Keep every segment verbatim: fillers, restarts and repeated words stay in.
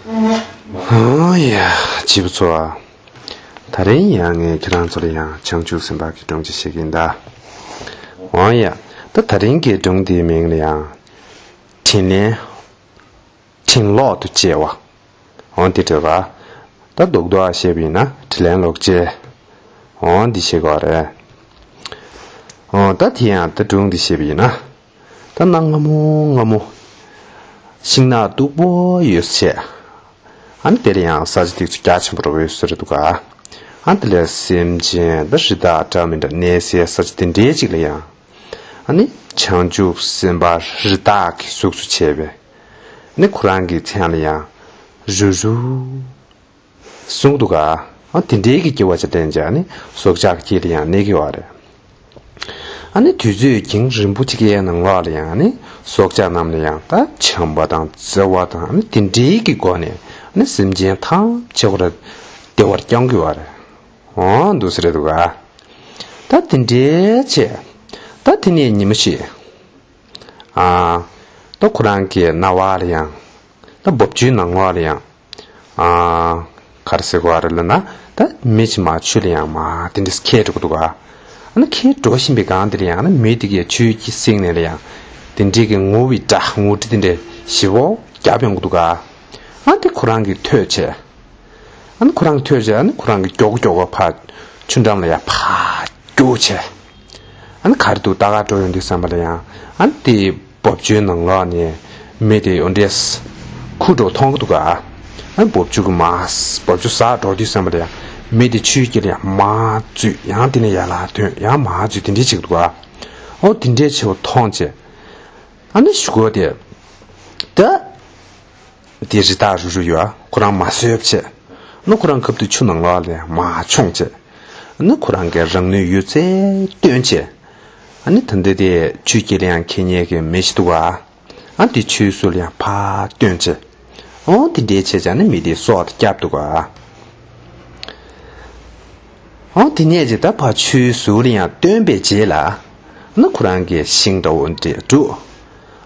ཨང་ཡ། སྐྱེས་བུ་ཚོ། ད་རིང་ཡང་ངས་ཁྱེད་རང་ཚོ་ལ་ཡང་བྱང་ཆུབ་སེམས་དཔའ་གི་སྒྲུང་ཅིག་བཤད་ཀྱིན་གདའ། ཨང་ཡ། ད་ད་རིང་གི་སྒྲུང་དེའི་མིང་ལ་ཡང་། དྲིན་ལན། དྲིན་ལོག་ཏུ་སྐྱེལ་བ། འོ་དེ་འདྲ་རེད་པ། ད་རྡོག་རྡོག་བཤད་པ་ཡིན་ན་དྲིན་ལན་ལོག་སྐྱེལ། འོ་འདི་བཤད་དགོས་རེད། འོ་ད་དེ་ཡང་ད་སྒྲུང་འདི་བཤད་པ་ཡིན་ན། ད་གནའ་སྔ་མོ་སྔ་མོ། ཤིང་ནགས་སྟུག་པོ་ཡོད་ས་བྱས། ཨ་ནི་དེ་ལ་ཡང་ས་ཆ་དེ་ཚོ་རྒྱ་ཆེན་པོ་རུ་ཡོད་ས་རེད་འདུག་ག། ཨ་དེ་ལ་སེམས་ཅན་ད་རི་དྭགས་འདྲ་མི་འདྲ་གནས་སའི་ས་ཆ་དེ་འདྲའི་ཅིག་ལ་ཡང་། ཨ་ནི་བྱང་ཆུབ་སེམས་དཔའ་རི་དྭགས་ཀྱི་གཟུགས་སུ་བྱས་པའི། ནི་ཁོ་རང་གི་མཚན་ལ་ཡང་རུ་རུ་གསུངས་འདུག་ག། ཨ་དེ་འདྲའི་གི་སྐྱེ་བ་ཅིག་དྲན་བྱས་ནི་སྲོག་ཆགས་ཀྱི་དཀྱིལ་ལ་ཡང་གནས་ཀྱི་ཡོད་རེད། ཨ་ནི་དུས་ཚོད་གྱང་རིང་པོ་ཅིག་གི་ནང་ལོགས་ལ་ཡང་ནི་སྲོག་ཆགས་རྣམས་ལ་ཡང་ད་བྱམས་པ་དང་བརྩེ་བ་དང་ཨ་ནི་དེ་འདྲའི་གི་སྒོ་ནས་ཨ་ནི་སེམས་ཅན་ཐམས་ཅད་ཁོ་ར་བདེ་བར་སྐྱོང་གི་ཡོད་རེད། འོ་འདུག་ས་རེད་འདུག་ག། ད་དེ་འདྲའི་ཆེ། ད་དེ་ནས་ཉི་མ་ཞིག་ཨ། ད་ཁོ་རང་གི་རྣ་བ་ལ་ཡང་། ད་འབབ་ཆུའི་ནང་ལོགས་ལ་ཡང་། ཨ། ག་རེ་ཟེར་དགོས་རེད་ལབ་ན། ད་མི་ཅིག་མར་ཆུ་ལ་ཡང་མར་དེ་འདྲས་འཁྱེར་འགྲོ་གི་འདུག་ག། ཨ་ནི་འཁྱེར་འགྲོ་བཞིན་པའི་སྒང་དེ་ལ་ཡང་ཨ་ནི་མི་དེ་གས་ཆུའི་དཀྱིལ་གསེང་ནས་ལ་ཡང་། དེ་འདྲས་ཀྱི་ངུ་བའི་སྒྲ་ངུ་ཁྲི་དེ་འདྲས་ཞེ་པོ་རྒྱབ་ཡོང་གི་འདུག་ག། ཨ་དེ་ཁོ་རང་གིས་ཐོས་བྱས། ཨ་ནི་ཁོ་རང་ཐོས་བྱས་ཨ་ནི་ཁོ་རང་གིས་མགྱོགས་མགྱོགས་པ་ཕར་ཆུ་འགྲམ་ལ་ཡར་ཕར་རྒྱུགས་བྱས། ཨ་ནི་ག་རེ་འདུག་ལྟ་ག་འགྲོ་ཡོང་དུས་ཙམ་པ་ལ་ཡང་ཨ་ནི་དེ་འབབ་ཆུའི་ནང་ལོགས་ནས་མི་དེ་འོ་འདྲས་ཁུར་འགྲོ་མཐོང་གི་འདུག་ག། ཨ་ནི་འབབ་ཆུ་གི་མར་འབབ་ཆུ་ཟག་འགྲོ་དུས་ཙམ་པ་ལ་ཡང་མི་དེ་ཆུའི་དཀྱིལ་ལ་ཡང་མར་འཛུལ་ཡང་དེ་ནས་ཡར་ལ་ཐོན་ཡང་མར་འཛུལ་དེ་འདྲས་བྱེད་ཀྱི་འདུག་ག། ཨོ་དེ་འདྲས་བྱེད་པ་མཐོང་བྱས། ཨ་ནི་གཞུག་གུ་དེ། ད། དེ་རི་དྭགས་རུ་རུ་ཡོད་ཁོ་རང་མར་གསོད་བྱས། ཨ་ནི་ཁོ་རང་ཁབ་ཏུ་ཆུ་ནང་ལོགས་ལ་མར་མཆོངས་བྱས། ཨ་ནི་ཁོ་རང་གི་རང་ནུས་ཡོད་ཚད་བཏོན་བྱས། ཨ་ནི་ད་ལྟ་དེ་ཆུ་དཀྱིལ་ལ་ཡང་འཁྱེར་མཁན་གྱི་མི་ཞིག་འདུག་ག། ཨ་དེ་ཆུའི་ཟུར་ལ་ཡང་ཕར་བཏོན་བྱས། ཨོ་དེ་འདྲས་བྱས་བྱས་ནི་མི་དེ་སྲོག་དེ་བསྐྱབས་འདུག་ག། ཨོ་དེ་ནས་ཅིག་ད་ཕར་ཆུའི་ཟུར་ལ་ཡང་བཏོན་པའི་རྗེས་ལ། ཨ་ནི་ཁོ་རང་གི་ཤིང་འདྲ་བོ་འདྲས་བསྒྲུགས།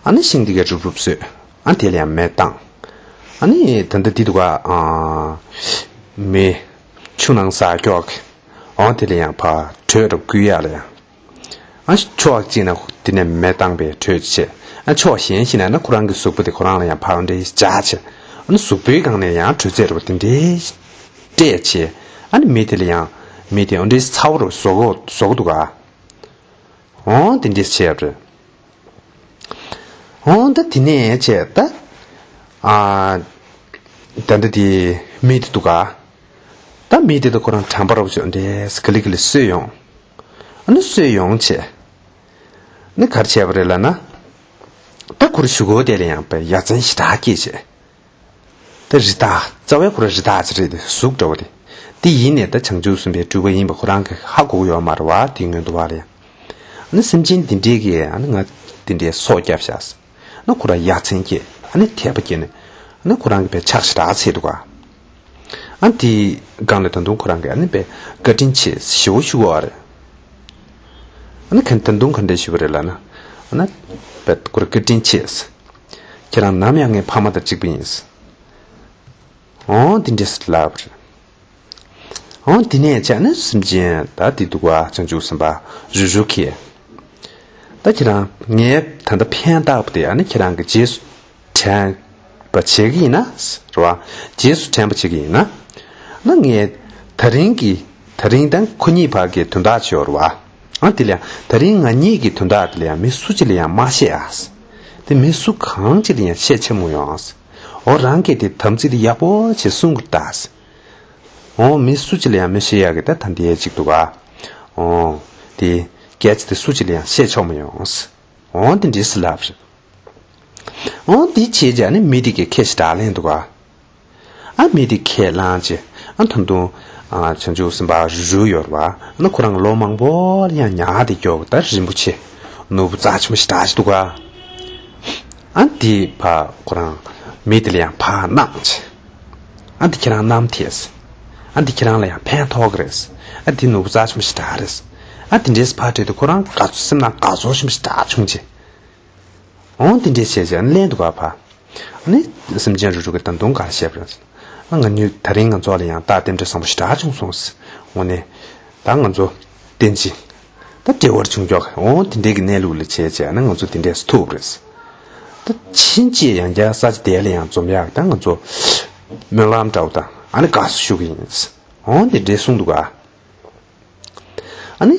ཨ་ནི་ཤིང་དེ་གས་རུབ་རུབ་བཟོས། ཨ་དེ་ལ་ཡང་མེ་བཏང་། ཨ་ནི་ད་ལྟ་འདི་འདུག་ག། ཨ། མེ། ཆུ་ནང་ཟག་སྐྱོག་གི། ཨོ་དེ་ལ་ཡང་ཕར་དྲོད་རུ་བསྐུལ་ཡག་ལ་ཡང་། ཨ་ཕྱོགས་གཅིག་ནས་དེ་ནས་མེ་བཏང་པའི་དྲོད་བྱས། ཨ་ཕྱོགས་གཞན་ཞིག་ནས་ན་ཁོ་རང་གི་གཟུགས་པོ་དེ་ཁོ་རང་ལ་ཡང་ཕར་འདྲེ་འཇགས་བྱས། ཨ་ནི་གཟུགས་པོའི་སྒང་ནས་ཡང་དྲོད་ཚད་རུ་དེ་འདྲའི་སྤྲད་བྱས། ཨ་ནི་མེ་དེ་ལ་ཡང་མེ་དེ་འདྲའི་ཚ་བོ་རུ་བཟོ་གོ་བཟོ་གི་འདུག་ག། འོང་དེ་འདྲས་བྱས་པ་རེད། འོང་ད་དེ་ནས་བྱས་ད། ཨ། ད་འདི་དེ་མེ་དེ་འདུག་ག། ད་མེ་དེ་ད་ཁོ་རང་དྲན་པ་རོབ་ཅོག་འདྲས་ག་ལི་ག་ལི་གསོས་ཡོང་། ཨ་ནི་གསོས་ཡོང་བྱས། ནི་ག་རེ་བྱས་པ་རེད་ལབ་ན། ད་ཁོ་རང་གཞུག་གུ་དེ་ལ་ཡང་པའི་ཡ་མཚན་ཞེ་དྲག་སྐྱེས་བྱས། ད་རི་དྭགས་རྩ་བའི་ཁོ་རང་རི་དྭགས་ཅིག་རེད་དེ་གཟུགས་འདྲ་བོ་དེ། དེ་ཡིན་ནས་ད་བྱང་ཆུབ་སེམས་དཔའི་སྤྲུལ་པ་ཡིན་པ་ཁོ་རང་གིས་ཧ་གོ་གི་ཡོད་མ་རེད་བ་དེའི་སྔོན་དུ་བ་ལ་ཡང་། ཨ་ནི་སེམས་ཅན་འདི་འདྲའི་གིས་ཨ་ནི་ང་འདི་འདྲའི་སྲོག་བསྐྱབས་བཞག་ཨ་ནི་ཁོ་རང་ཡ་མཚན་སྐྱེས་ཨ་ནི་དད་པ་སྐྱེས་ནས་ཨ་ནི་ཁོ་རང་གིས་པའི་ཕྱག་ཞེ་དྲག་འཚལ་འདུག་ག། ཨ་ནི་དེའི་སྒང་ལ་ད་དུང་ཁོ་རང་གིས་ཨ་ནི་པའི་བཀའ་དྲིན་ཆེ་ཞེ་པོ་ཞུ་གི་ཡོད་རེད། ཨ་ནི་ག་ད་དུང་ག་འདྲ་ཞུ་བ་རེད་ལབ་ན། ཨ་ནི་པའི་ཁོ་རང་བཀའ་དྲིན་ཆེ། ཁྱེད་རང་ནམ་ཡང་ངའི་ཕ་མ་དང་གཅིག་པ་ཡིན། འོང་དེ་འདྲས་ལབ་པ་རེད། འོང་དེ་ནས་བྱས་ནས་སེམས་ཅན་ད་དེ་འདུག་ག་བྱང་ཆུབ་སེམས་དཔའ་རུ་རུ་ཁྱེད། ད་ཁྱེད་རང་ངའི་ད་ལྟ་ཕན་བཏགས་པ་དེ་ཨ་ནི་ཁྱེད་རང་གི་རྗེས་སུ་དྲན་པ་བྱེད་ཀྱི་ཡིན་ན་རེད་བ། རྗེས་སུ་དྲན་པ་བྱེད་ཀྱི་ཡིན་ན། ན་ངས་ད་རིང་གི་ད་རིང་དང་ཁོ་གཉིས་བར་གྱི་དོན་དག་བྱེད་འོར་བ། ཨ་དེ་ལ་ཡང་ད་རིང་ང་གཉིས་ཀྱི་དོན་དག་དེ་ལ་ཡང་མི་སུ་གཅིག་ལ་ཡང་མ་བཤད་ཨ། དེ་མི་སུ་གང་གཅིག་ལ་ཡང་བཤད་ཆེ་མོ་ཡོང་ཨ། འོ་རང་གིས་དེ་དམ་ཚིག་དེ་ཡག་པོ་བྱས་སྲུང་དགོས་ད། འོ་མི་སུ་གཅིག་ལ་ཡང་མི་བཤད་ཡག་གི་ད་ད་འདི་གཅིག་འདུག་ག། འོ་དེ་སྐད་ཆ་དེ་སུ་གཅིག་ལ་ཡང་བཤད་ཆོག་མ་ཡོང་ཨ། འོ་དེ་འདྲས་སུ་ལབ་རེད། འོ་དེ་བྱས་རྗེས་ནི་མི་དེ་གིས་ཁས་ཞེ་དྲག་ལེན་འདུག་ག། ཨ་མི་དེ་ཁས་བླངས་རྗེས་ཨ་ད་དུང་ཨ་བྱང་ཆུབ་སེམས་དཔའ་རུ་རུ་ཡོད་རེད་བ། ཨ་ན་ཁོ་རང་ལོ་མང་པོ་ལ་ཡང་ཉལ་ཏེ་སྐྱོ་གི་ད་རིན་པོ་ཆེ་ནོར་བུ་རྩ་ཆེན་པོ་ཞེ་དྲག་ཞིག་འདུག་ག། ཨ་དེ་ཕར་ཁོ་རང་མི་དེ་ལ་ཡང་ཕར་གནང་བྱས། ཨ་དེ་ཁྱེད་རང་བསྣམས་ཐལ། ཨ་དེ་ཁྱེད་རང་ལ་ཡང་ཕན་ཐོགས་ཀྱི་རེད། ཨ་དེ་ནོར་བུ་རྩ་ཆེན་པོ་ཞེ་དྲག་རེད། ཨ་དེ་འདྲས་ཕར་སྤྲད་དུས་ཁོ་རང་དགའ་ཚོར་སེམས་ནང་དགའ་ཚོར་ཆེན་པོ་ཞེ་དྲག་བྱུང་རྗེས། འོང་དེ་འདྲས་བྱས་རྗེས་ལེན་འདུག་ག་ཕ། ཨ་ནི་སེམས་ཅན་རེ་རེ་གི་ད་དུང་ག་རེ་བཤད་པ་རེད། ཨ་ང་གཉིས་ད་རིང་ང་ཚོ་ལ་ཡང་ད་རྟེན་འབྲེལ་བཟང་པོ་ཞེ་དྲག་བྱུང་སོང་ཟེར། དངོས་གནས་ད་ང་ཚོ་རྟེན་ཅིང་ད་འབྲེལ་བར་བྱུང་ཀྱོག་འོ་དེ་འདྲའི་གི་གནས་ལུགས་ལ་བྱས་བྱས་ན་ང་ཚོ་དེ་འདྲས་སུ་ཐུག་རེད། ད་ཕྱིན་ཆད་ཡང་བསྐྱར་ས་ཆ་དེ་ལ་ཡང་འཛོམས་ཡག་ད་ང་ཚོ་སྨོན་ལམ་འདྲ་བོ་དང་ཨ་ནི་དགའ་བསུ་ཞུ་གི་ཡིན། འོ་དེ་འདྲས་གསུངས་འདུག་ག་ཨ་ནི།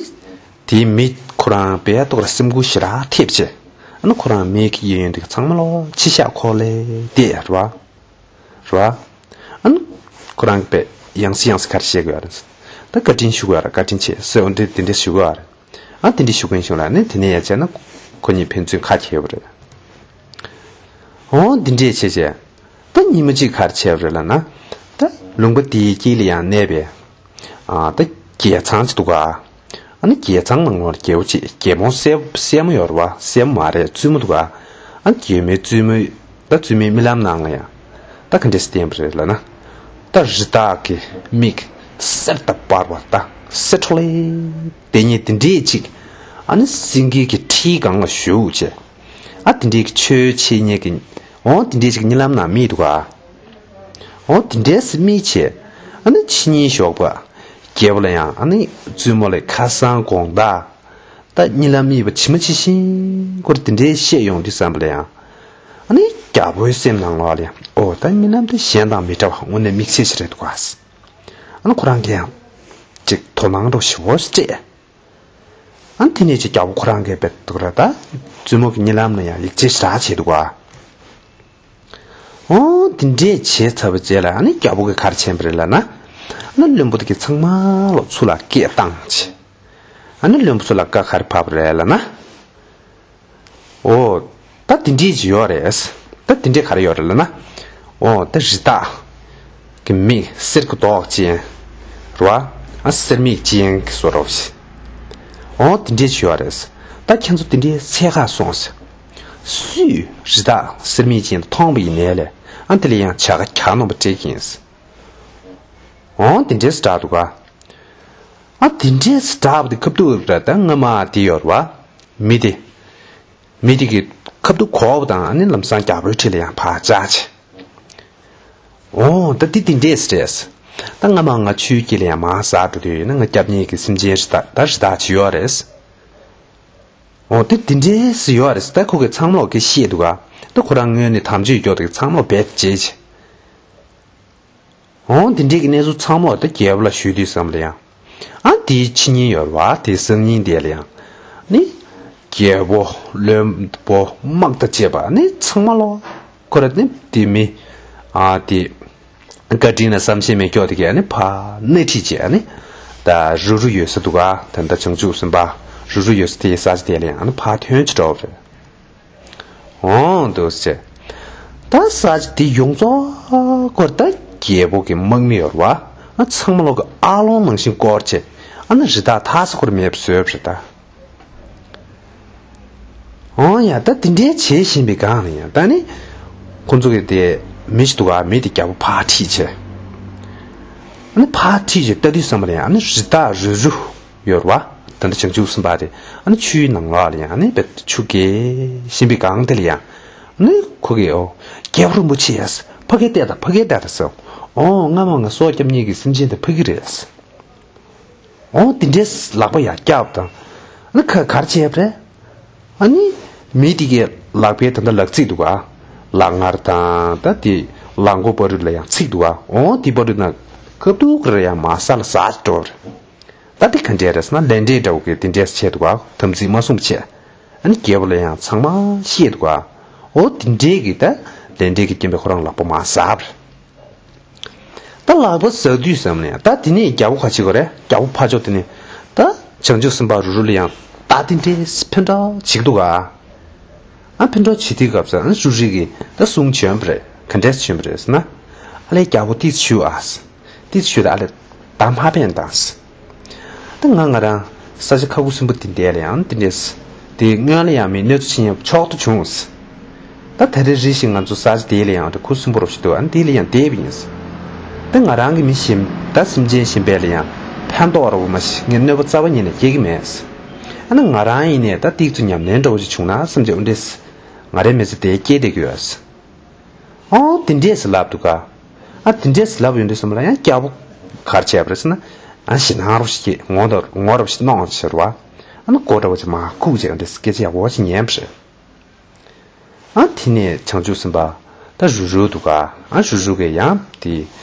དེའི་མི་ཁོ་རང་དཔེ་ཏོག་ར་སེམས་འགུལ་ཞེ་དྲག་ཐེབས་བྱས། ཨ་ནི་ཁོ་རང་མིག་གི་གཡས་གཡོན་དེ་ཚང་མ་ལོ་ཕྱི་ཤག་ཁོག་ལ་བལྟས་ར་བ། ར་བ། ཨ་ནི། ཁོ་རང་གི་དཔེ་ཡང་སེ་ཡང་སེ་ག་རེ་བཤད་དགོས་ཡ་རེད། ད་བཀའ་དྲིན་ཞུ་དགོས་ཡ་ར་བཀའ་དྲིན་ཆེ་ཟེར་འོ་འདྲེ་དེ་འདྲས་ཞུ་དགོས་ཡ་རེད། ཨ་དེ་འདྲས་ཞུ་མཁན་བྱུང་ལ་ནི་དེ་ནས་ཡ་བྱས་ན་ཁོ་གཉིས་ཕན་ཚུན་ཁ་གྱེས་པ་རེད། འོ་འདི་འདྲས་བྱས་བྱས། ད་ཉི་མ་གཅིག་ག་རེ་བྱས་པ་རེད་ལབ་ན། ད་ལུང་པ་དེའི་དཀྱིལ་ལ་ཡང་གནས་པའི། ཨ་ད་རྒྱལ་ཚང་ཅིག་འདུག་ག་ཨ་ནི་རྒྱལ་ཚང་ནང་ལོགས་ལ་རྒྱལ་པོ་ཅིག་རྒྱལ་མོ་སྲས་སྲས་མོ་ཡོད་རེད་བ། སྲས་མོ་མ་རེད་བཙུན་མོ་འདུག་ག་ཨ་རྒྱལ་མོའི་བཙུན་མོ། ད་བཙུན་མོའི་རྨི་ལམ་ནང་ལ་ཡང་། ད་ག་འདྲས་བསྟན་པ་རེད་ལབ་ན། ད་རི་དྭགས་ཀྱི་མིག་སེར་དང་འབར་བ་ད་སེར་ཁྲོ་ལེ། དེ་ཉིད་དེ་འདྲས་ཅིག་ཨ་ནི་སེང་གེ་གི་ཁྲིའི་སྒང་ལ་བཞུགས་བྱས། ཨ་དེ་འདྲའི་གི་ཆོས་འཆད་ཉན་གྱི། འོ་དེ་འདྲའི་ཅིག་རྨི་ལམ་ནང་རྨིས་འདུག་ག་འོ་དེ་འདྲའི་སེ་རྨིས་བྱས། ཨ་ནི་ཕྱི་ཉིན་ཞོགས་པ། རྒྱལ་པོ་ལ་ཡང་ཨ་ནི་བཙུན་མོ་ལ་ཁ་སང་དགོང་དག་ད་རྨི་ལམ་རྨིས་པ་ཇི་མ་ཇི་བཞིན་ཁོར་དེ་འདྲའི་བཤད་ཡོང་དུས་བསམ་པ་ལ་ཡང་། ཨ་ནི་རྒྱལ་པོའི་སེམས་ནང་ལོགས་ལ་ཡང་འོ་ད་རྨི་ལམ་དེ་གཞན་དང་མི་འདྲ་བ་དངོས་གནས་མིག་འཕྲུལ་ཞིག་རེད་འདུག་ག་ཨ་ནི་ཁོ་རང་གིས་ཡང་ཅིག་དོ་སྣང་འདྲ་ཞེ་པོ་ཅིག་སྤྲད། ཨ་ནི་དེ་ནས་ཅིག་རྒྱལ་པོ་ཁོ་རང་གིས་དཔེ་འདུག་ར་ད། བཙུན་མོ་གི་རྨི་ལམ་ན་ཡང་ཡིད་ཆེས་ཞེ་དྲག་བྱས་འདུག་ག་འོ་དེ་འདྲས་བྱས་ཚར་བའི་རྗེས་ལ་ཨ་ནི་རྒྱལ་པོ་གིས་ག་རེ་བྱས་པ་རེད་ལབ་ན། ཨ་ནི་བློན་པོ་དེ་གིས་ཚང་མ་ལོ་ཚུར་ལ་སྐད་བཏང་བྱས། ཨ་ནི་བློན་པོ་ཚོ་ལ་བཀའ་ག་རེ་ཕབ་པ་རེད་ལབ་ན། འོ། ད་དེ་འདྲས་ཅིག་ཡོད་རེད། ད་དེ་འདྲས་ག་རེ་ཡོད་རེད་ལབ་ན། འོ་ད་རི་དྭགས་ཀྱི་མིག་གསེར་གྱི་མདོག་ཅན་རེད་བ། ཨ་གསེར་མིག་ཅན་གྱི་བཟོ་འདྲ་བོ་ཞིག་འོ་དེ་འདྲས་ཅིག་ཡོད་རེད། ད་ཁྱེད་ཚོ་དེ་འདྲའི་ཚད་ཁ་སོང་ཟེར། སུས་རི་དྭགས་གསེར་མིག་ཅན་དེ་མཐོང་པ་ཡིན་ནའི་ལས་ཨ་དེ་ལ་ཡང་བྱ་དགའ་གྱ་ནོམ་པ་སྤྲད་ཀྱི་ཡིན་ཟེར། འོ་དེ་འདྲས་སུ་གྲགས་འདུག་ག་ཨ་དེ་འདྲས་སུ་གྲགས་པ་དེ་ཁ་ཐུག་རེད། ད་སྔ་མ་དེ་ཡོད་རེད་བ། མི་དེ། མི་དེ་གི་ཁ་ཐུག་གོ་བ་དང་ཨ་ནི་ལམ་སང་རྒྱལ་པོའི་ཁྲི་ལ་ཡང་ཕར་བཅར་བྱས། འོ་ད་འདི་འདི་འདྲས་རེད། ད་སྔ་མ་ང་ཆུའི་དཀྱིལ་ལ་ཡང་མར་ཟགས་འགྲོ་དུས་ཡིན་ན་ང་སྐྱབས་གནས་ཀྱི་སེམས་ཅན་རི་དྭགས་ད་རི་དྭགས་ཅིག་ཡོད་རེད། འོ་དེ་འདི་འདྲས་ཡོད་རེད། ད་ཁོ་གིས་ཚང་མ་ལོག་གི་ཤེས་འདུག་ག་ད་ཁོ་རང་སྔོན་ནས་དམ་ཆོས་སྐྱོར་དེ་གི་ཚང་མ་ལོག་རྦད་དེ་བརྗེད་བྱས། འོ་འདི་འདྲས་ཀྱི་གནས་ཚུལ་ཚང་མ་ལོག་ད་རྒྱལ་པོ་ལ་ཞུས་དུས་ཙམ་ལ་ཡང་། ཨ་དེའི་ཕྱི་ཉིན་ཡོད་རེད་བ། དེའི་སང་ཉིན་དེ་ལ་ཡང་། ནི། རྒྱལ་པོ་བློན་པོ་དམག་དང་བཅས་པ་ནི་ཚང་མ་ལོག་ཁོ་ར་ནི་དེ་མི། ཨ་དེ། བཀའ་དྲིན་ལ་བསམ་ཤེས་མེད་སྐྱོ་དེ་གས་ནི་ཕར་སྣེ་ཁྲིད་བྱས་ནི། ད་རུ་རུ་ཡོད་ས་འདུག་ག་ད་ད་བྱང་ཆུབ་སེམས་དཔའ་རུ་རུ་ཡོད་ས་དེའི་ས་ཆ་དེ་ལ་ཡང་ནི་ཕར་ཐོན་ཅིག་འགྲོ་བ་རེད། འོང་འདུག་ཟེར། ད་ས་ཆ་དེ་ཡོངས་རྫོགས་སྐོར་ད་རྒྱལ་པོ་གི་དམག་མི་ཡོད་རེད་བ། ཨ་ཚང་མ་ལོག་གི་ཨ་ལོང་ནང་བཞིན་བསྐོར་བྱས། ཨ་ན་རི་དྭགས་ཐར་ས་ཁོར་མེད་པ་བཟོས་པ་རེད་ད། འོང་ཡ་ད་དེ་འདྲའི་བྱེད་བཞིན་པའི་སྒང་ལ་ཡང་ད་ནི། ཁོ་ཚོ་གི་དེ་མི་ཞིག་འདུག་ག་མི་དེ་རྒྱལ་པོ་ཕར་ཁྲིད་བྱས། ཨ་ནི་ཕར་ཁྲིད་བྱས་ལྟ་དུས་ཙམ་པ་ལ་ཡང་ཨ་ནི་རི་དྭགས་རུ་རུ། ཡོད་རེད་བ། ད་ལྟ་བྱང་ཆུབ་སེམས་དཔའ་དེ་ཨ་ནི་ཆུའི་ནང་ལོགས་ལ་ཡང་ཨ་ནི་བེད་ཆུ་རྒྱས་བཞིན་པའི་སྒང་དེ་ལ་ཡང་ཨ་ནི་ཁོ་གིས་འོ་རྒྱལ་པོ་རིན་པོ་ཆེ་ཡ། ཕ་གིར་བལྟས་དང་ཕ་གིར་བལྟས་དང་ཟེར། འོ་སྔ་མ་ང་སྲོག་སྐྱབས་མཁན་གྱི་སེམས་ཅན་དེ་ཕ་གི་རེད། འོ་དེ་འདྲའི་ལག་པ་ཡར་བཀྱགས་དང་ཨ་ནི་ཁ་གར་བྱས་པ་རེད། ཨ་ནི་མི་དེ་གའི་ལག་པའི་ད་ལྟ་ལག་རྩིས་འདུག་ག་ལག་ངར་དང་ད་དེ་ལག་མགོ་བར་དུ་ལ་ཡང་ཚིགས་འདུག་ག་འོ་དེ་བར་དུ་ན་ཁ་ཐུག་རེ་ཡང་མར་ས་ལ་ཟགས་འགྲོ་བ་རེད། ད་དེ་ག་འདྲས་རེད་ཟེར་ན་ལས་འབྲས་འདྲ་བོ་གི་དེ་འདྲས་བྱས་འདུག་ག་དམ་ཚིག་མ་སྲུང་བྱས། ཨ་ནི་རྒྱལ་པོ་ལ་ཡང་ཚང་མ་བཤད་འདུག་ག་འོ་དེ་འདྲས་ཀྱི་ད་ལས་འབྲས་ཀྱི་རྐྱེན་པས་ཁོ་རང་ལག་པ་མར་ཟགས་པ་རེད། ད་ལག་པ་ཟགས་དུས་ཙམ་ནས་ད་དེ་ནས་རྒྱལ་པོ་ག་བྱེད་དགོས་རེད། རྒྱལ་པོ་ཕར་ཕྱོགས་དེ་ནས་ད་བྱང་ཆུབ་སེམས་དཔའ་རུ་རུ་ལ་ཡང་ད་དེ་འདྲས་ཕན་གྲགས་བྱེད་ཀྱི་འདུག་ག་ཨ་ཕན་གྲགས་བྱེད་དུས་སྐབས་སུ་ཨ་ནི་རུ་རུ་གིས་ད་གསུང་བྱོན་པ་རེད། ག་འདྲས་བྱོན་པ་རེད་ཟེར་ན། ཨ་ལས་རྒྱལ་པོ་ཏིས་ཞུ་ཨ། ཏིས་ཞུ་ད་ཨ་ལས་ད་མ་ཕན་དང་། ད་ང་ང་རང་ས་ཆ་ཁ་ཁུ་སིམ་པོ་དེ་འདྲས་ལ་ཡང་དེ་འདྲས། དེ་སྔོན་ལ་ཡང་མི་གནོད་འཚེ་བྱེད་མཁན་མཆོག་ཏུ་བྱུང་། ད་ད་རེས་རེ་ཞིག་ང་ཚོ་ས་ཆ་དེ་ལ་ཡང་ཁུ་སིམ་པོ་རོ་ཞིག་འདུག་ཨ་ནི་དེ་ལ་ཡང་བསྡད་པ་ཡིན། ད་ང་རང་གི་མི་གཞན་ད་སེམས་ཅན་གཞན་པ་ལ་ཡང་ཕན་ཐོགས་ར་བོ་མ་ཞིག་ངས་གནོད་པ་རྩ་བ་ཉིད་ནས་སྐྱེལ་གི་མེད། ཨ་ནི་ང་རང་ཡིན་ནས་ད་ཏིག་ཙམ་ཉམས་ལེན་འདྲ་བོ་ཞིག་བྱུང་ན་བསམ་གྱི་འོ་འདྲས། ང་རའི་མི་ཚེ་དེ་སྐྱེལ་བསྡད་ཀྱི་ཡོད། ཨོ་དེ་འདྲས་སུ་ལབ་འདུག་ག་ཨ་དེ་འདྲས་སུ་ལབ་ཡོང་དུས་ཙམ་ལ་ཡང་རྒྱལ་པོ་ག་རེ་བྱས་པ་རེད་ཟེར་ན། ཨ་ཞེད་སྣང་རོ་ཞིག་སྐྱེས། ངོ་དང་ངོ་རོ་ཞིག་གནོང་ཟེར་བ། ཨ་ནི་མགོ་འདྲ་བོ་ཅིག་མར་ཁུག་བྱས། འདི་སྐད་ཆ་ཡག་པོ་ཞིག་ཉན་པ་རེད། ཨ་དེ་ནས་བྱང་ཆུབ་སེམས་དཔའ་ད་རུ་རུ་འདུག་ག་ཨ་རུ་རུ་གིས་ཡང་དེ་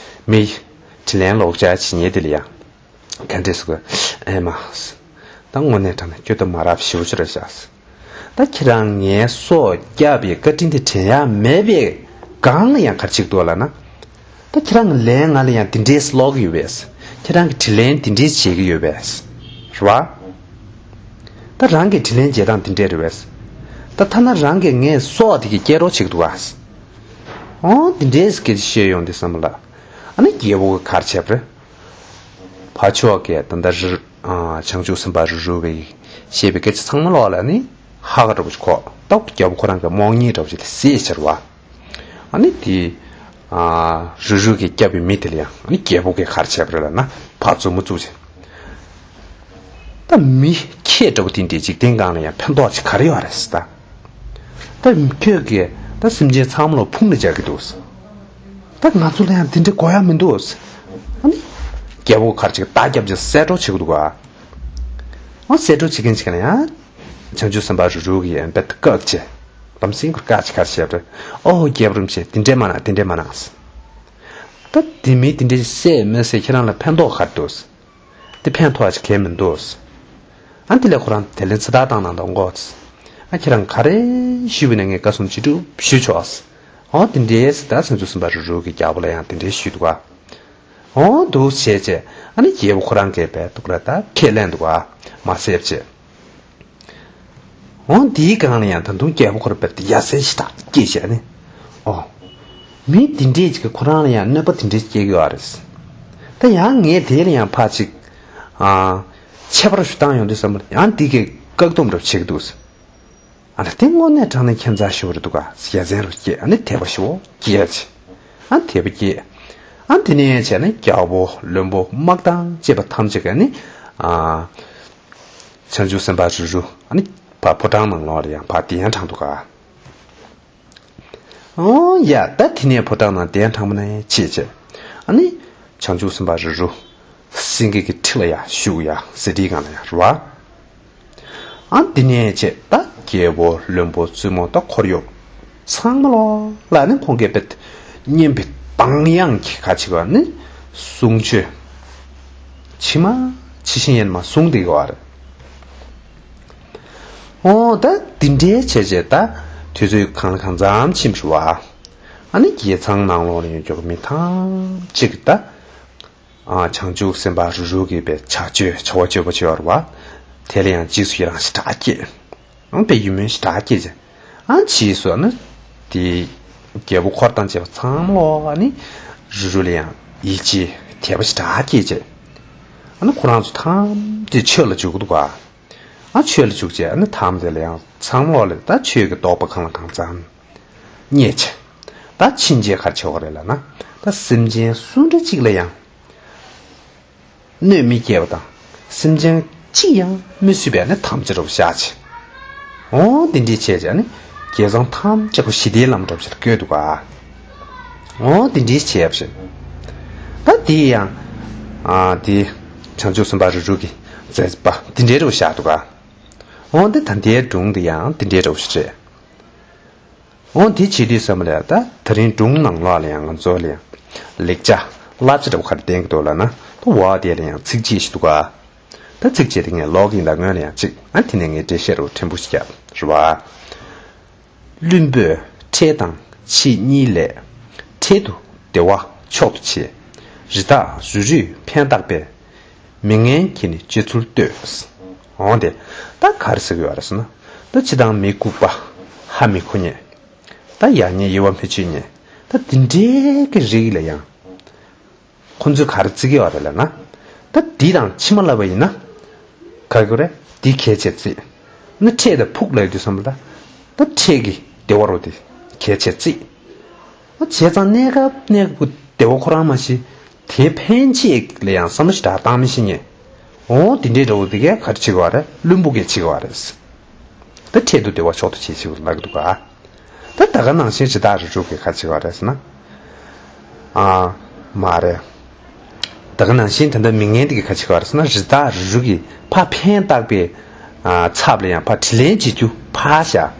མི་དྲིན་ལན་ལོག་བྱ་བྱེད་ཉེ་དེ་ལ་ཡང་ག་འདྲས་སུ་གི་ཨེ་མ། ད་དངོས་གནས་དྲང་གནས་སྐྱོ་སྟབས་མ་རབས་ཞེ་པོ་ཅིག་རེད་ཤག་ད་ཁྱེད་རང་ངའི་སྲོག་བསྐྱབས་པའི་བཀའ་དྲིན་དེ་དྲན་ཡ་མེད་པའི་སྒང་ལ་ཡང་ག་རེ་བྱེད་ཀྱི་འདུག་ལབ་ན། ད་ཁྱེད་རང་གི་ལན་ང་ལ་ཡང་དེ་འདྲས་སློག་གི་ཡོད་པས། ཁྱེད་རང་གི་དྲིན་ལན་དེ་འདྲས་བྱེད་ཀྱི་ཡོད་པས། རེད་བ། ད་རང་གི་དྲིན་ལན་འཇལ་སྟངས་དེ་འདྲས་རེད་པས། ད་ཐ་ན་རང་གིས་ངའི་སྲོག་དེ་གི་སྐྱེལ་རོགས་བྱེད་ཀྱི་འདུག་ག་ཨོ་དེ་འདྲས་སྐད་ཆ་བཤད་ཡོང་དུས་ཙམ་ལ། ཨ་ནི་རྒྱལ་པོ་གིས་ག་རེ་བྱས་པ་རེད། ཕར་ཕྱོགས་ཀྱི་ད་ལྟ་རི་ཨ་བྱང་ཆུབ་སེམས་དཔའ་རུ་རུ་བས་བཤད་པའི་སྐད་ཆ་ཚང་མ་ལོག་ལ་ནི་ཧ་ག་འདྲ་པོ་ཞིག་གོ། ད་རྒྱལ་པོ་ཁོ་རང་གི་རྨོངས་གཉིད་འདྲ་པོ་ཞིག་དེ་སད་ཕྱིར་བ། ཨ་ནི་དེ་ཨ་རུ་རུ་གིས་བསྐྱབས་པའི་མི་དེ་ལ་ཡང་ཨ་ནི་རྒྱལ་པོ་གིས་ག་རེ་བྱས་པ་རེད་ལབ་ན། ཕར་མཛུབ་མོ་བཙུགས་བྱས། ད་མི་ཁྱེད་འདྲ་པོ་དེ་འདྲའི་འཇིག་རྟེན་སྒང་ལ་ཡང་ཕན་ཐོགས་ཅིག་ག་རེ་ཡོད་རེད་ཟེར་ད། ད་ཁྱོད་ཀྱིས་ད་སེམས་ཅན་ཚང་མ་ལ་ཕུང་ནས་བཞག་གི་འདུག་ད་ང་ཚོ་ལ་ཡང་དེ་འདྲ་དགོས་ཡ་མི་འདུག་ཨ་ནི་རྒྱལ་པོ་ག་རེ་བྱེད་ཀྱི། རྟ་རྒྱབ་ཅིག་གསད་འགྲོ་བྱེད་ཀྱི་འདུག་ག་ཨོ་གསད་འགྲོ་བྱེད་མཁན་ཅིག་ལ་ཡང་བྱང་ཆུབ་སེམས་དཔའ་རུ་རུ་གིས་ཡང་དཔེ་བཀག་བྱས། ལམ་སེང་གུར་བཀག་ཅིག་ག་རེ་བྱས་པ་རེད། ཨོ་རྒྱལ་པོ་རིན་པོ་ཆེ་དེ་འདྲས་མ་གནང་། དེ་འདྲས་མ་གནང་། ད་དེ་མི་དེ་འདྲས་བསད་མི་བསད་ཁྱེད་རང་ལ་ཕན་ཐོགས་ག་རེ་འདུག་དེ་ཕན་ཐོགས་ཅིག་གང་ཡང་མི་འདུག་ཨ་དེ་ལས་ཁོ་རང་དེ་ལན་ཚ་ཐག་བཏང་གནང་འདུག་གོ་ཨ་ཁྱེད་རང་ག་རེ་ཞུས་པ་ཡིན་ན་ངས་དགའ་སོང་ཅི་སྒྲུབ་ཞུ་ཆོག་ཨོ་དེ་འདྲས་ཟེར། ད་བྱང་ཆུབ་སེམས་དཔའ་རུ་རུ་གིས་རྒྱལ་པོ་ལ་ཡང་དེ་འདྲས་ཞུས་འདུག་ག་ཨོ་འདུག་བྱས་བྱས། ཨ་ནི་རྒྱལ་པོ་ཁོ་རང་གིས་དཔེ་ཏོག་ར་ད་ཁས་ལེན་འདུག་ག་མ་བསད་བྱས། འོ་འདིའི་སྒང་ལ་ཡང་ད་དུང་རྒྱལ་པོ་ཁོ་རང་དཔེ་ཡ་མཚན་ཞེ་དྲག་སྐྱེས་བྱས་ནས། ཨོ། མི་འདི་འདྲས་ཅིག་གིས་ཁོ་རང་ལ་ཡང་གནོད་པ་འདི་འདྲས་སྐྱེལ་གྱི་ཡོད་རེད། ད་ཡང་ངས་དེ་ལ་ཡང་ཕར་ཅིག་ཨ། ཁྱད་པར་ཞིག་བཏང་ཡོང་དུས་ཙམ་པ་ཡང་འདི་གིས་བཀག་སྡོམ་འདྲ་བྱེད་ཀྱི་འདུག་ཨ་ནི་དེ་དངོས་གནས་དྲང་གནས་ཁྱད་མཚར་ཞེ་པོ་རེད་འདུག་ག་ཡ་མཚན་རུ་སྐྱེས། ཨ་ནི་དད་པ་ཞེ་པོ་སྐྱེས་བྱས། ཨ་དད་པ་སྐྱེས། ཨ་དེ་ནས་བྱས་ནས་རྒྱལ་པོ་བློན་པོ་དམག་དང་བཅས་པ་ཐམས་ཅད་ཀྱིས་ནི། ཨ། བྱང་ཆུབ་སེམས་དཔའ་རུ་རུ་ཨ་ནི་ཕར་ཕོ་བྲང་ནང་ལོགས་ལ་ཡང་ཕར་གདན་དྲངས་འདུག་ག་ཨོ་ཡ། ད་དེ་ནས་ཕོ་བྲང་ནང་གདན་དྲངས་པ་ནས་བྱས་བྱས། ཨ་ནི་བྱང་ཆུབ་སེམས་དཔའ་རུ་རུ་སེང་གེ་གི་ཁྲི་ལ་ཡར་བཞུགས། ཡ་ཟེ་འདྲིའི་སྒང་ལ་ཡར་རེད་བ། ཨ་དེ་ནས་བྱས་ད་རྒྱལ་པོ་བློན་པོ་བཙུན་མོ་ད་འཁོར་གཡོག་ཚང་མ་ལོག་ལ་ནི་ཁོང་གིས་དཔེ་སྙན་པའི་གདངས་དབྱངས་ཀྱིས་ག་ཅིག་བ་ནི་གསུང་ཆོས་ཇི་མ་ཇི་བཞིན་ཡང་མར་གསུང་བསྡད་ཀྱི་ཡོད་རེད། ཨོ་ད་འདི་འདྲའི་བྱས་བྱས་ད་དུས་ཚོད་གང་ལ་གང་འཚམ་ཕྱིན་པ་རེད་བ། ཨ་ནི་རྒྱལ་ཚང་ནང་ལོགས་ལ་ཡོད་ཀྱོག་མི་ཐམས་ཅད་ཀྱིས་ད། ཨ། བྱང་ཆུབ་སེམས་དཔའ་རུ་རུ་གིས་དཔེ་ཕྱག་མཆོད་བྱ་བ་སྤྱོད་པ་བྱས་པ་རེད་བ། དེ་ལ་ཡང་རྗེས་སུ་ཡི་རང་ཞེ་དྲག་སྐྱེས། ཨང་དཔེ་ཡིད་སྨོན་ཞེ་དྲག་སྐྱེས་བྱས། ཨ་རྗེས་སུ་ཨ་ནི་དེ་རྒྱལ་པོ་འཁོར་དང་བཅས་པ་ཚང་མ་ལོག་ཨ་ནི་རུ་རུ་ལ་ཡང་ཡིད་ཆེས་དད་པ་ཞེ་དྲག་སྐྱེས་བྱས། ཨ་ནི་ཁོ་རང་ཚོ་ཐམས་ཅད་ཆོས་ལ་འཇུག་གི་འདུག་ག་ཨ་ཆོས་ལ་འཇུག་བྱས་ཨ་ནི་ཐམས་ཅད་ལ་ཡང་ཚང་མ་ལོག་ལ་ད་ཆོས་ཀྱི་རྟོགས་པ་གང་ལ་གང་འཚམ་རྙེད་བྱས། ད་ཕྱིན་ཆད་ག་རེ་བྱེད་དགོས་རེད་ལབ་ན། ད་སེམས་ཅན་སུ་འདྲ་གཅིག་ལ་ཡང་གནོད་མི་སྐྱེལ་བ་དང་། སེམས་ཅན་གཅིག་ཡང་མི་གསོད་པའི་ནི་དམ་བཅའ་རུ་བཞག་བྱས། འོ་འདི་འདྲའི་བྱས་བྱས་ནི་རྒྱལ་ཚང་ཐམས་ཅད་པོ་ཞི་བདེའི་ལམ་འགྲོ་བྱེད་བཀོད་འདུག་ག་འོ་འདི་འདྲའི་བྱས་བྱས། ད་དེ་ཡང་ཨ་དེ་བྱང་ཆུབ་སེམས་དཔའ་རུ་རུ་གི་མཛད་པ་འདི་འདྲའི་རུ་བཞག་འདུག་ག་འོ་འདི་ད་ལྟའི་སྒྲུང་འདི་ཡང་འདི་འདྲའི་རུ་བྱས། འོ་དེ་བྱེད་དུས་ཙམ་པ་ལ་ད་དེ་རིང་སྒྲུང་ནང་ལོགས་ལ་ཡང་ང་ཚོ་ལ་ཡང་ལེགས་ཆ་བསླབ་བྱ་འདྲ་བོ་ག་རེ་བསྟན་གྱི་འདུག་ལབ་ན། ད་འོ་དེ་ལ་ཡང་ཚིགས་བཅད་ཞིག་འདུག་ག་ད་ཚིགས་བཅད་དེ་ངས་ཀློག་གི་ཡིན། ད་སྔོན་ལ་ཡང་གཅིག་ཨ་དེ་ནས་ངས་འགྲེལ་བཤད་རོ་ཕྲན་བུ་ཞིག་རྒྱབ་རེད་བ། བླུན་པོས་འཕྲལ་དང་ཕྱིས་གཉིས་ལས། འཕྲལ་དུ་བདེ་བ་མཆོག་ཏུ་བྱེད། རི་དྭགས་རུ་རུས་ཕན་བཏགས་པས། མི་ངན་གྱིས་ནི་སྤྱོད་ཚུལ་ལྟོས། འོང་སྟེ། ད་ག་རེ་ཟེར་གྱི་ཡོད་རེད་ཟེར་ན། ད་སྤྱིར་བཏང་མི་ལྐུགས་པ། ཧ་མི་གོ་མཁན། ད་ཡག་ཉེས་དབྱེ་བ་མི་ཕྱེ་མཁན། ད་འདི་འདྲའི་གི་རིགས་ལ་ཡང་། ཁོ་ཚོས་ག་རེ་བརྩི་གི་ཡོད་རེད་ལབ་ན། ད་འདི་དང་ཕྱི་མ་ལབ་པ་ཡིན་ན། ག་རེ་རེད། འདི་གལ་ཆེ་བརྩི། ནི་འཕྲལ་དང་ཕུགས་ལབ་དུས་ཙམ་པ་ལ། ད་འཕྲལ་གྱི་བདེ་བ་རོ་དེ་གལ་ཆེ་བརྩི། བྱས་ཙང་གནས་སྐབས་གནས་སྐབས་བདེ་བ་ཁོ་རང་མ་ཤེས། དེའི་ཕན་ཆད་ལ་ཡང་བསམ་བློ་ཞེ་དྲག་བཏང་མི་ཤེས་མཁན། འོ་དེ་འདྲའི་འདྲ་བོ་དེ་གས་ག་རེ་བྱེད་ཀྱི་ཡོད་རེད། བླུན་པོ་གས་བྱེད་ཀྱི་ཡོད་རེད། ད་འཕྲལ་དུ་བདེ་བ་མཆོག་ཏུ་བྱེད་ཅེས་ལབ་ཀྱི་འདུག་ག་ད་ད་ག་ནང་བཞིན་རི་དྭགས་རི་ཕྲུག་གིས་ག་རེ་བྱེད་ཀྱི་ཡོད་རེད་ཟེར་ན། ཨ། མ་རེད། ད་ག་ནང་བཞིན་ད་ལྟ་མི་ངན་དེ་གིས་ག་རེ་བྱེད་ཀྱི་ཡོད་རེད་ཟེར་ན། རི་དྭགས་རི་ཕྲུག་གིས་ཕར་ཕན་བཏགས་པའི་ཨ་ཚབ་ལ་ཡང་ཕར་དྲིན་ལན་འཇལ་རྒྱུ་ཕར་བཞག་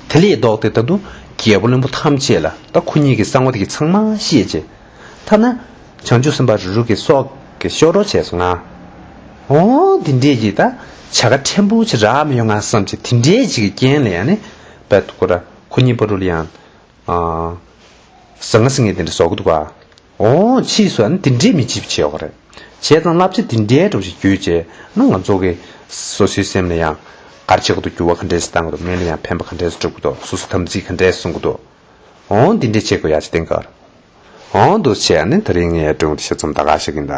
དེ་ལས་ལྡོག་སྟེ་ད་དུང་རྒྱལ་པོ་བློན་པོ་ཐམས་ཅད་ལ་ད་ཁོ་གཉིས་ཀྱི་གསང་བ་དེ་གི་ཚང་མ་བཤད་རྗེས། ཐ་ན་བྱང་ཆུབ་སེམས་དཔའ་རི་ཕྲུག་གི་སྲོག་གི་སྐྱོབ་རོགས་བྱས་སོང་ང་། འོ་འདི་འདྲས་ཀྱི་ད་བྱ་དགའ་ཕྲན་བུ་ཅིག་རག་མི་ཡོང་ང་བསམ་བྱས། དེ་འདྲས་ཅིག་གི་རྐྱེན་ལ་ཡང་ནི་བད་ཁོ་ར་ཁོ་གཉིས་བར་དུ་ལ་ཡང་ཨ་ཟང་ངེ་ཟིང་ངེ་དེ་འདྲ་བཟོ་གི་འདུག་ག་འོ་ཕྱིས་སུ་ཨ་ནི་དེ་འདྲས་མི་བྱེད་པ་བྱེད་ཡོད་རེད། བྱས་ཙང་བསླབ་བྱ་དེ་འདྲས་འདྲ་བོ་ཞིག་བརྒྱུད་བྱས་ན་ང་ཚོ་གི་སོ་སོའི་སེམས་ལ་ཡང་ག་རེ་བྱེད་དགོས་འདུག་འགྱུར་བ་ག་འདྲས་སེ་གཏང་དགོས་འདུག་སྨན་ལ་ཡང་ཕན་པ་ག་འདྲས་སེ་སྒྲུབ་དགོས་འདུག་སོ་སོ་དམ་ཚིག་ག་འདྲས་སེ་སྲུང་དགོས་འདུག་འོ་འདི་འདྲས་བྱེད་དགོས་ཡ་ཅིག་བསྟན་གི་ཡོད་རེད། འོ་འདུག་བྱས་ཨ་ནི་དེ་རིང་ངས་སྒྲུང་འདི་ཞིབ་ཙམ་ད་ག་ཞིག་ཡིན་ད།